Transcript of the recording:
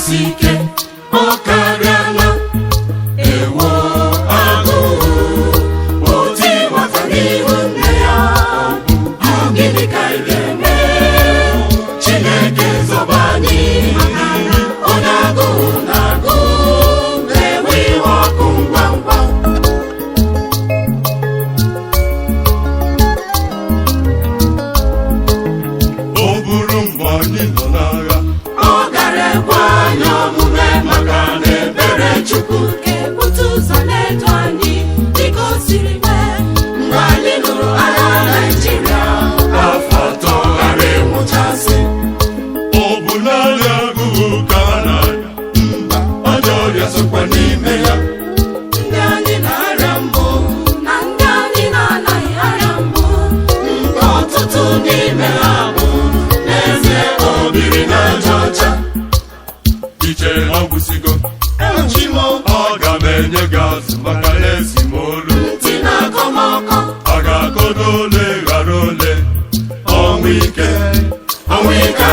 isi ike ọ karịala. Ewo, agụụ oti nwata n'ihu nne ya. Ọ gịnị ka ị ga-eme? Chineke zọba anyị, onye agụụ na-agụ na-enwe iwe ọkụ ngwa ngwa. Ọ bụrụ mgbe anyị nọ n'agha, ọ gara ekwe anyị omume, maka na ebere Chukwu ga-ebute ụzọ na-edu anyị dịka o siri mee mgbe anyị nụrụ agha Naịjirịa, afọ 3 ghara ịnwụchasị. Ọ bụ naanị agụụ ka a na-arịa? Mba, ajọ ọrịa sokwa n'ime ya. Ndị anyị na-arịa mbụ na ndị anyị na-anaghị arịa mbụ, nke ọtụtụ n'ime ha bụ n'ezie obiri na aja ọcha. I chere na ọ gwụsịgo? Echimo. Aga m enye gị azụ maka na esi m olu. Ntị na-akọ m ọkọ. A ga-akọdo ole ghara ole. Ọnwụ ike, ọnwụ ike.